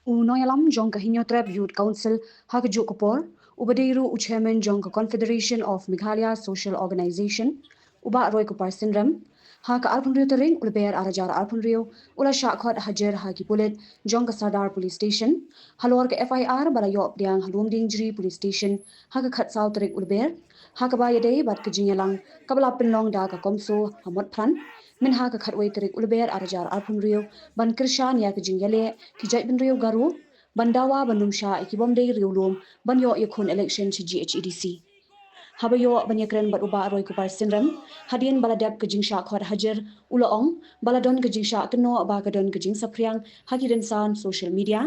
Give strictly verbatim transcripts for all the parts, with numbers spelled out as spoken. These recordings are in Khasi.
U nongïalam jong ka Hynñiewtrep Youth Council ha kajuh ka por, uba dei ruh u chairman jong ka Confederation of Meghalaya Social Organization, u Bah Roykupar Synrem, ha ka arphew hynriew tarik u Lber ar hajar arphew hynriew, u la shah khot hajir ha ki pulit jong ka Sardar Police Station halor ka F I R ba la ïoh pdiang ha Lumdiengjri Police Station ha ka khatsaw tarik u Lber, ha kaba ïadei bad ka jingïalang kaba la pynlong da ka CoMSO ha Motphran mynha ka khatwei tarik u Lber ar hajar arphew hynriew, ban kyrshan ïa ka jingïaleh ki jaitbynriew Garo ban dawa ban ym shah ïa ki bym dei riewlum ban ïoh ïakhun election sha G H A D C. Haba ïoh ban ïakren bad u Bah Roykupar Synrem hadien ba la dep ka jingshah khot hajir, u la ong ba la don ka jingshah kynnoh ba ka don ka jingsaphriang ha ki rynsan social media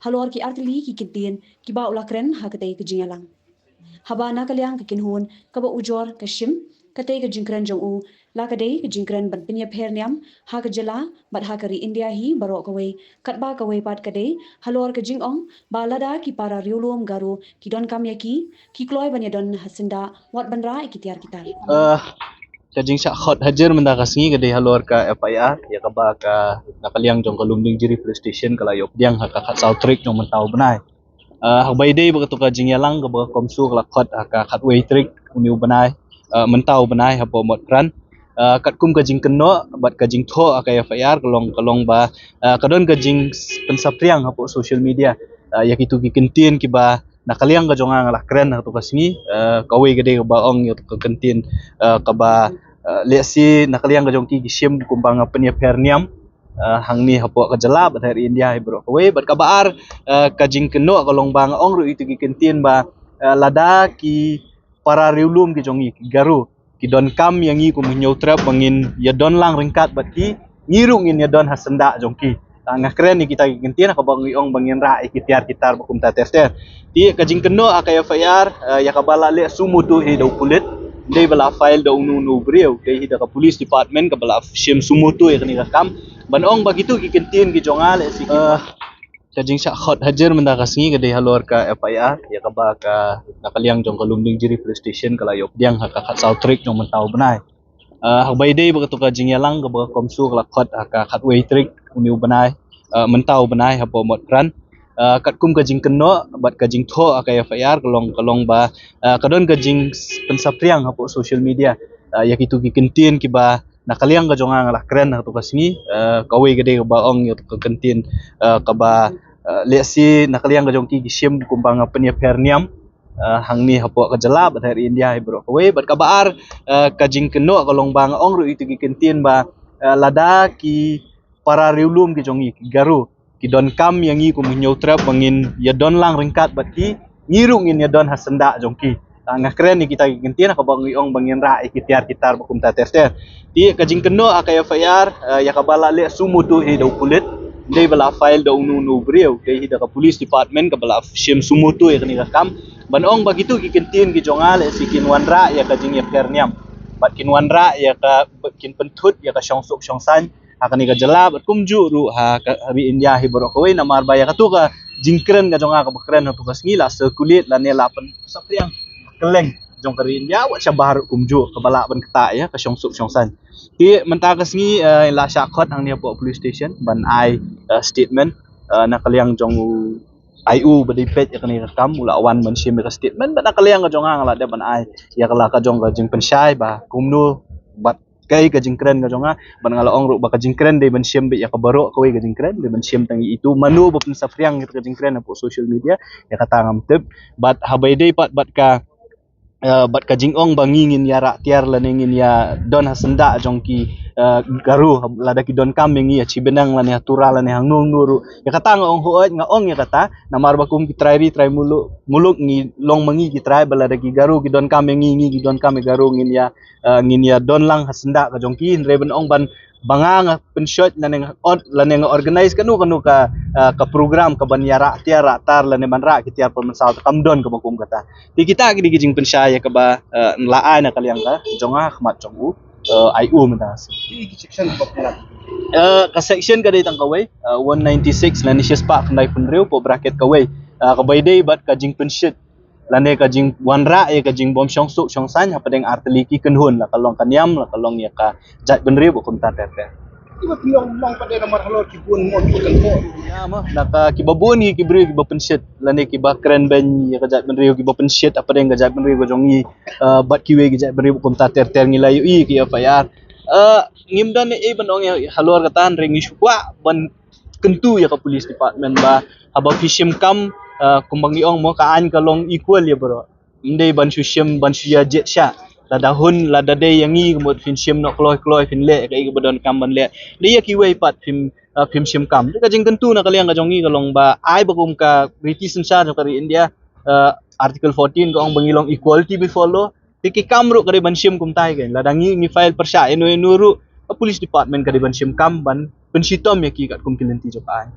halor ki artylli ki kyntien kiba u la kren ha katei ka jingïalang. Haba na ka liang ka kynhun kaba ujor ka shim, katei ka jingkren jong u la ka dei ka jingkren ban pynïapher niam ha ka jylla bad ha ka ri India hi baroh kawei, katba kawei pat ka dei halor ka jingong ba lada ki para riewlum Garo ki donkam ïa ki, ki kloi ban ïadon ha syndah wat ban rah ïa ki tiar ki tar. Eh, ka jingshah khot hajir mynta ka sngi ka dei halor ka F I R ïa kaba ka, na ka liang jong ka Lumdiengjri Police Station ka la ïoh pdiang ha ka khatsaw tarik jong mynta u bnai. Eh, haba ïadei bad kato ka jingïalang kaba ka CoMSO ka la khot ha ka khatwei tarik une u bnai, eh, mynta u bnai hapoh Motphran. Eh, katkum ka jingkynnoh bad ka jingthoh ha ka F I R ka long, ka long ba, eh, ka don ka jingpynsaphriang hapoh social media, eh, ïa kito ki kyntien kiba na ka liang ka jong nga nga la kren ha kato ka sngi, eh, kawei ka dei kaba ong ïa kato ka kyntien, eh, kaba, eh, lehse na ka liang ka jong ki ki shim kumba nga pynïapher niam, eh, hangne hapoh ka jylla bad ha ri India hi baroh kawei. Bad kaba ar, eh, ka jingkynnoh ka long ba nga ong ruh ïa kito ki kyntien ba, eh, lada ki para riewlum ki jong ngi ki Garo ki donkam ïa ngi kum Hynñiewtrep ba ngin ïadon lang ryngkat bad ki, ngi ruh ngin ïadon ha syndah jong ki. Ta nga kren ïa kita ki kyntien ha kaba ngi ong ba ngin rah ïa ki tiar ki tar ba kumta ter ter. Te ka jingkynnoh ha ka F I R, eh, ïa kaba la leh suo motu hi da u pulit, ym dei ba la file da uno uno u briew, dei hi da ka police department kaba la shim suo motu ïa kane ka kam. Ban ong ba kito ki kyntien ki jong nga lehse ki, eh, ka jingshah khot hajir mynta ka sngi ka dei halor ka F I R ïa kaba ka, na ka liang jong ka Lumdiengjri Police Station ka la ïoh pdiang ha ka khatsaw tarik jong mynta u bnai. Eh, haba ïadei bad kato ka jingïalang kaba ka CoMSO ka la khot ha ka khatwei tarik une u bnai, eh, mynta u bnai hapoh Motphran. Eh, katkum ka jingkynnoh bad ka jingthoh ha ka F I R ka long, ka long ba, eh, ka don ka jingpynsaphriang hapoh social media, eh, ïa kito ki kyntien kiba na ka liang ka jong nga nga la kren ha kato ka sngi, eh, kawei ka dei kaba ong ïa kato ka kyntien, eh, kaba, eh, lehse na ka liang ka jong ki ki shim kumba nga pynïapher niam, eh, hangne hapoh ka jylla bad ha ri India hi baroh kawei. Bad kaba ar, eh, ka jingkynnoh ka long ba nga ong ruh ïa kito ki kyntien ba, eh, lada ki para riewlum ki jong ngi ki Garo ki donkam ïa ngi kum Hynñiewtrep ba ngin ïadon lang ryngkat bad ki, ngi ruh ngin ïadon ha syndah jong ki. Ta nga kren ïa kita ki kyntien ha kaba ngi ong ba ngin rah ïa ki tiar ki tar ba kumta ter ter. Te ka jingkynnoh ha ka F I R, eh, ïa kaba la leh suo motu hi da u pulit, ym dei ba la file da uno uno u briew, dei hi da ka police department kaba la shim suo motu ïa kane ka kam. Ban ong ba kito ki kyntien ki jong nga lehse kin wanrah ïa ka jingïapher niam bad kin wanrah ïa ka, kin pynthut ïa ka shongsuk shongsaiñ ha kane ka jylla bad kumjuh ruh ha ka ri India hi baroh kawei, namar ba ïa kato ka jingkren ka jong nga kaba kren ha kato ka sngi la circulate lane la pynsaphriang kylleng jong ka ri India wat shabar ruh kumjuh kaba lah ban ktah ïa ka shongsuk shongsaiñ. Te mynta ka sngi, eh, la shah khot hangne hapoh police station ban ai, eh, statement, eh, na ka liang jong u I O ba dei peit ïa kane ka kam, u la wan ban shim ïa ka statement. Bad na ka liang ka jong nga nga la dep ban ai ïa ka la ka jong ka jingpynshai ba kumno bad kaei ka jingkren ka jong nga. Bad nga la ong ruh ba ka jingkren dei ban shim beit ïa ka baroh kawei ka jingkren, dei ban shim tang ïa itu mano ba pynsaphriang ïa ka jingkren hapoh social media, ïa kata ngam tip. Bad haba ïadei pat bad ka, eh, bad ka jingong ba ngi ngin ïa rah tiar lane ngin ïa don ha syndah jong ki, eh, Garo, lada ki donkam ïa ngi ha Shibneng lane ha Tura lane hangno hangno ruh. Ïa kata nga ong hooid, nga ong ïa kata namar ba kum ki trai ri trai muluk, muluk ngi long ma ngi ki trai, ba lada ki Garo ki donkam ïa ngi, ngi ki donkam ïa Garo, ngin ïa, eh, ngin ïa don lang ha syndah ka jong ki. Hynrei ban ong ban ba nga nga pynshoit lane nga ot lane nga organize kano kano ka, eh, ka program ka ban ïa rah tiar rah tar lane ban rah ki tiar pynmynsaw, kam don kaba kum kata. Te kita ki dei ki jingpynshai ïa kaba, eh, la ai na ka liang ka jong nga ha khmat jong u, eh, I O mynta. Ki section kaba pynlong. Eh, ka section ka dei tang kawei, eh, one ninety-six lane shispah khyndai phew hynriew hapoh bracket kawei. Eh, kaba ïadei bad ka jingpynshit lane ka jingwanrah ïa ka jingbym shongsuk shongsaiñ hapdeng artylli ki kynhun, la ka long ka niam, la ka long ïa ka jaitbynriew ba kumta ter ter. Kiba pynlong long pat de namar halor ki bun mo ki kan mo. Ya mo, na ka kiba bun hi ki briew kiba pynshit lane kiba kren beiñ ïa ka jaitbynriew, kiba pynshit hapdeng ka jaitbynriew ka jong ngi, ah, bad kiwei ki jaitbynriew kumta ter ter ngi la ïohi ki F I R. Ah, ngim don ei ban ong ïa halor kata, hynrei ngi shu kwah ban kyntu ïa ka police department ba haba phi shim kam, ah, kumba ngi ong mo, ka aiñ ka long equal ïa baroh. Ym dei ban shu shim ban shu ïa jied sha. Lada hun, lada dei ïa ngi ka mut phin shim noh kloi kloi, phin leh kaei kaba donkam ban leh. Dei ïa kiwei pat phim, ah, phim shim kam. Ka jingkyntu na ka liang ka jong ngi ka long ba ai ba kum ka riti synshar jong ka ri India, ah, Article fourteen ka ong ba ngi long equality before law. Te ki kam ruh ka dei ban shim kumta hi kein. Lada ngi, ngi file pyrshah ïano ïano ruh, ka police department ka dei ban shim kam ban pynshitom ïa ki katkum ki lynti jong ka aiñ.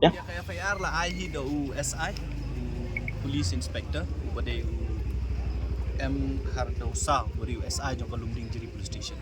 Ya. Ïa ka F I R la ai hi da u S I, u police inspector, uba dei u M Hardousa, uba dei u S I jong ka Lumdiengjri Police Station.